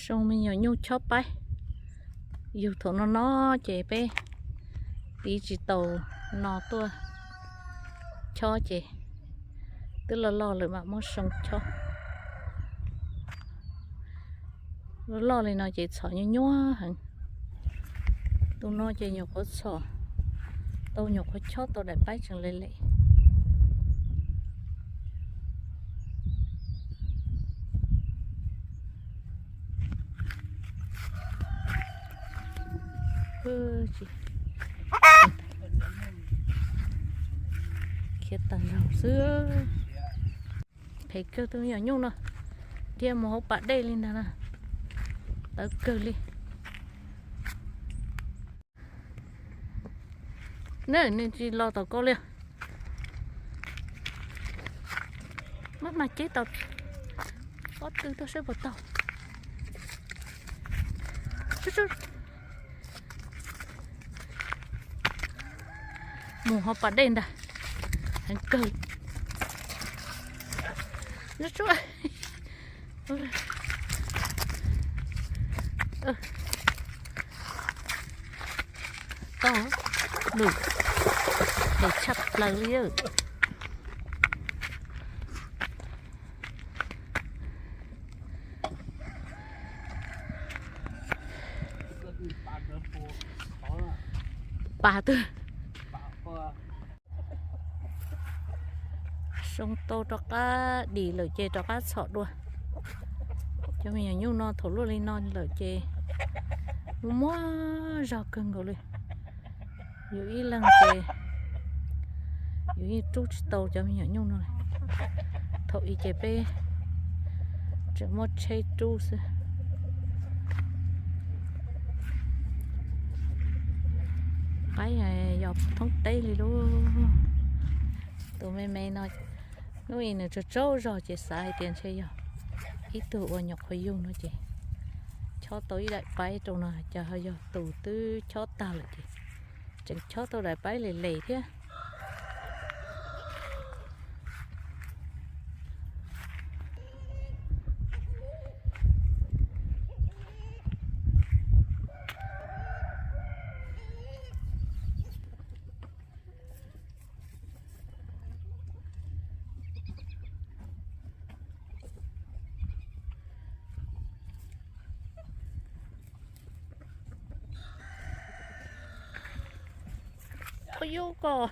Zoo me nyuam nyuj chob paib. Yug thaum no no ces peb tiv tsis tau no tuaj chob ces twb loj loj lawm mam muab soo chob. Loj loj li no ces txhom nyuaj nyuaj heev. Tus no ces nyuam qhuav txhom tau, nyuam qhuav chob tau daim paib tseem le le. Khiav tag nrho xwb. Phem kawg tus me nyuam nyuj no, dhia mus hauv pas dej li ntag na. Tawv kawg li. Ne, nws tsis los tom ko li. Muab mas ceb tau, pob tw tuaj saib puas tau. Mus hauv pas dej ntag, heev kawg. Tau, lwm, phem tshaj plaws li. Pas twg? Soo tau rov qab dim lawm ces rov qab txhom dua. Cov me nyuam nyuj no thaum luaj li no lawm ces muaj muaj zog kawg nkaus li. Yus ib leeg ces yus yeej rub tsis tau cov me nyuam nyuj no li. Thaum ub ces peb tseem muab tsheb rub xwb. Qaib yog thoob teb li lauj. Tus me me no, hnub ib nws tsaug tsaug zog ces xav hais tias ntshe yog ib tug uas nyuam qhuav yug no ces chob tau ib daim paib rau no, cas ho yog tus twb chob tag lawm ces tseem chob tau daim paib les les thiab. Ua yub koj,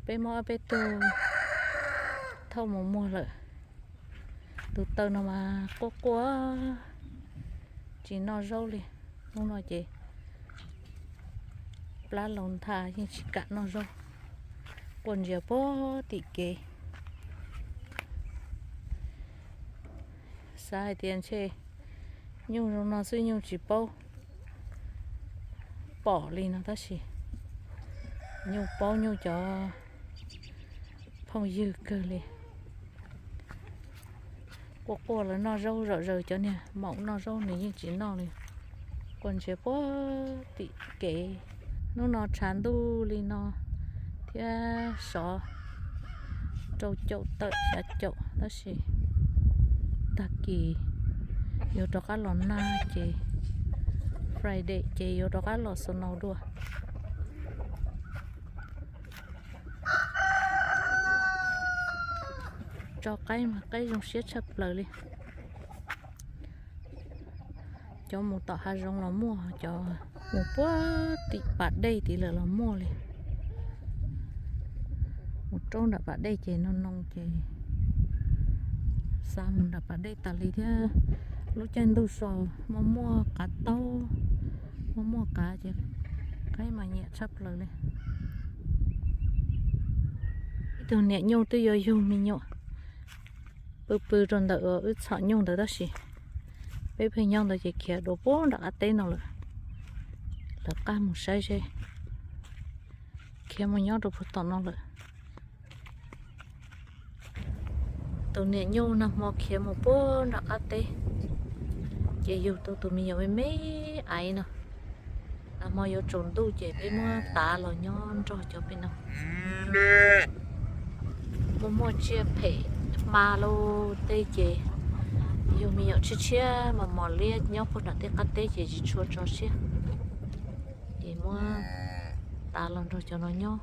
peb muab peb tug thauj mus muag lawm. Tus taw no mas quaj quaj tsis noj zaub li. Hnub no ces plab laus ntha yeej tsis kam noj zaub, quaj ntsiav puag tim kev. Xav hais tias ntshe nyuj zoo no xwb nyuj tsis paub pom li no tab sis nyuj paub nyuj cov phooj ywg kawg li. Quaj quaj los noj zaub zom zaws, cov niag maum noj zaub nws yeej tsis noj li, quaj ntsiav puag tim kev. Hnub no tshav ntuj li no thiab sov rau caum tawm xya caum tab sis tag kis yuav rov qab los nag ces Friday ces yuav rov qab los snow dua. Tso qaib mas qaib zoo siab tshaj plaws li. Cov mus tom hav zoov los muaj, cov mus puag tim pas dej tid lawm los muaj li. Mus rau nram pas dej ces no no ces xa mus nram pas dej tas li thiab. Lub caij ntuj so muaj muaj qav taub, muaj muaj qav ces qaib mas nyiam tshaj plaws li. Ib tug niam nyuj twb yuav yug me nyuam, pw pw rau ntawm uas wb txhom nyuj ntawd tab sis peb pheej nyob ntawd ces khiav dua puag nram qab teb no lawm. Lawv qab mus saib seb khiav mus nyob rau puag tom no lawm. Tus niam nyuj nag hmo khiav mus puag nram qab teb, ces yug tau tus me nyuam me me aiv no. Nag hmo yuav tsaus ntuj ces peb muab tav los nyob nrog cov pem no. Muaj muaj tsiaj phem hma lauj, tej ces Yog me nyuam tshiab tshiab mos mos liab nyob puag nram tej qab teb ces tsis tshua tso siab, ces muab tas los nrog cov no nyob.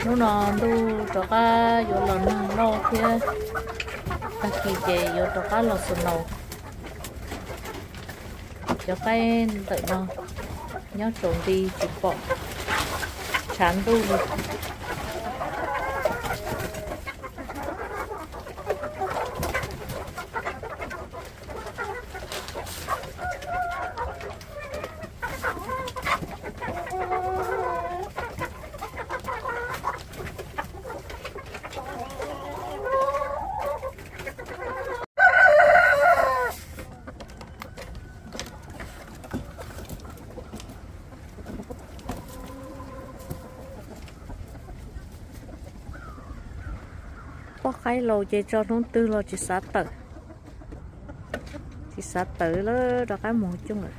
Hnub no ntuj rov qab yuav los nag loj thiab, tag kis ces yuav rov qab los snow. Cov qaib ntawm no nyob tsaus nti tsis pom tshav ntuj li. Poj qaib laus ces tso hnub twg los tsis xav tawm, tsis xav tawm lawm rov qab mus coob lawm.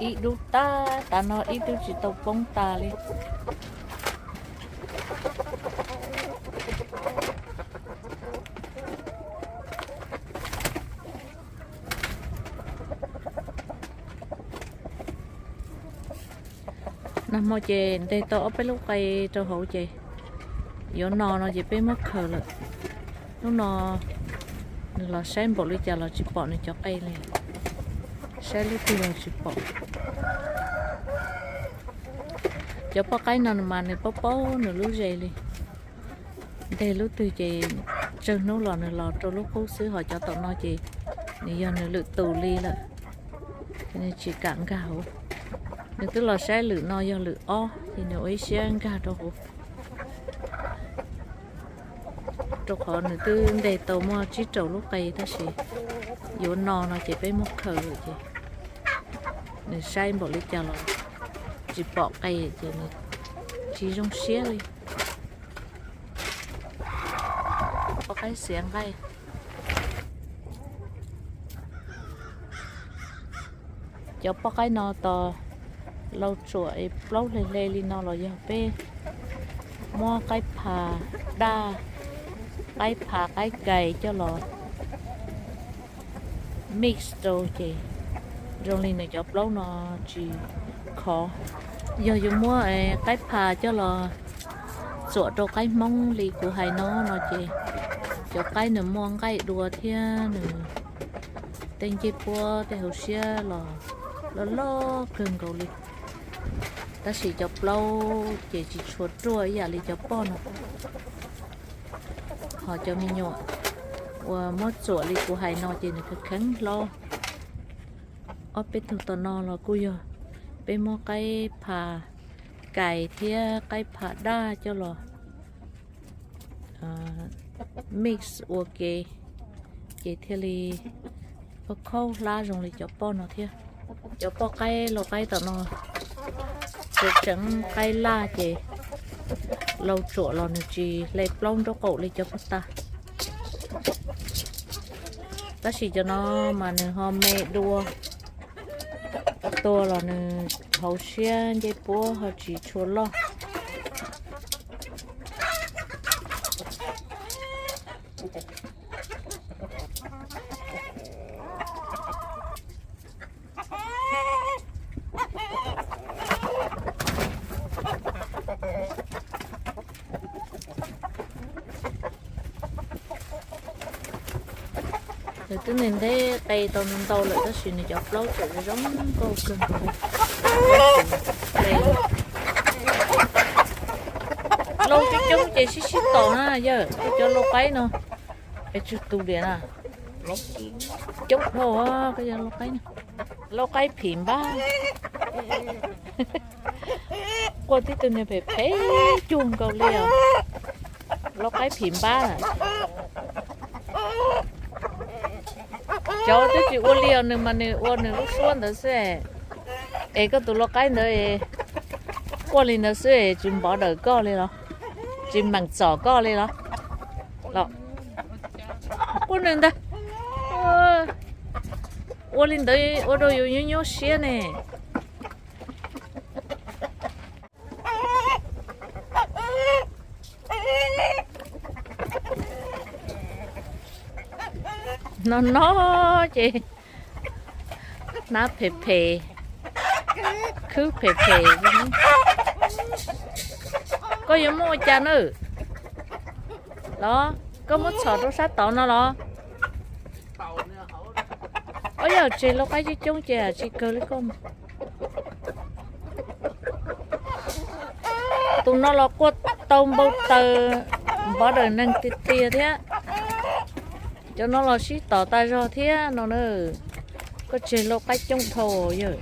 Ib dub tag, tav no ib dub tsis tau poob tas li. Nag hmo ces nteg tau ob peb lub qe rau hauv ces yuav no no ces peb muab khaws lawm. Hnub no nws los saib npaum li cas los tsis pom nws cov qe li, saib lub twg los tsis pom. Cov poj qaib no mas nws paub paub nws lub zes li. Nteg lub twg ces tsawg hnub los nws los rau lub qub xwb, ho cov tom no ces nws yog nws lwm tus li lawm, nws tsis kam nkag hauv. Nws twb los saib lwm no yog lwm ob ces nws ua ib siab nkag rau hauv, rau qhov nws twb nteg tau muaj tsib rau lub qe tab sis yuav no no ces peb muab khaws lawm ces nws saib npaum li cas los tsis pom qe ces nws tsis zoo siab li. Poj qaib xiav nqaij. Cov poj qaib no tos lau tsuam es plaub hle hle li no los yog peb muab qaib pha daj, qaib pha qaib kais coj los mix rau ces zoo li nws cov plaub no tsis khov. Yog yuav muab qaib pha coj los txuam rau qaib Hmoob li kuv hais no no ces cov qaib nws muaj nqaij dua thiab nws tej ncej puab tej hauv siab los loj loj kawg nkaus li. Tab sis cov plaub ces tsis tshua ruaj ib yam li cov poj no. Ho cov me nyuam uas muab txuam li kuv hais no ces nws kheev kheev hlob. Ob peb tug tom no los kuj yog peb muab qaib pha kais thiab qaib pha daj coj los mix ua ke ces thiaj li khaub hlab zoo li cov poj no thiab. Cov poj qaib lau qaib tom no tseem tseem qaib laj ces lau tsuam los nws tsis hle plaub nraub qaum li cov poj tas. Tab sis cov no mas nws ho me dua, tua los nws hauv siab ncej puab ho tsis tshua loj. Nws twb nws nteb qe tau ntau lawm tab sis nws cov plaub tseem zoo nkauj kawg nkaus li. Lau coob coob ces sib sib tom na yawg, koj cov lau qaib no es tsawg tus diam na? Coob dhau koj cov lau qaib no. Lau qaib phim npab. Quaj tib tug niag phem phem cuag nkaus li os. Lau qaib phim npab. Cov twb tsis ua li os, nws mas nws ua nws lub suab ntawd xwb. Es koj tus lau qaib ntawd quaj li ntawd xwb es tsis npov dawm koj li los? Tsis meem txom koj li los? Quaj nws ntag. Ua li ntawd ua rau yus nyuaj nyuaj siab ne. No no ces hnab phem phem, khwb phem phem. Koj yuav muab ua cas na? Los koj muab txhom rau sab tod no los? Ob, yog tseg lau qaib coob coob ces tsis kawg li koj. Tus no los quaj tau npau taws npov dawm neeg tiag tiag thiab. Cov no los sib tom tas zog thiab no na. Koj tseg lau qaib coob dhau yawg.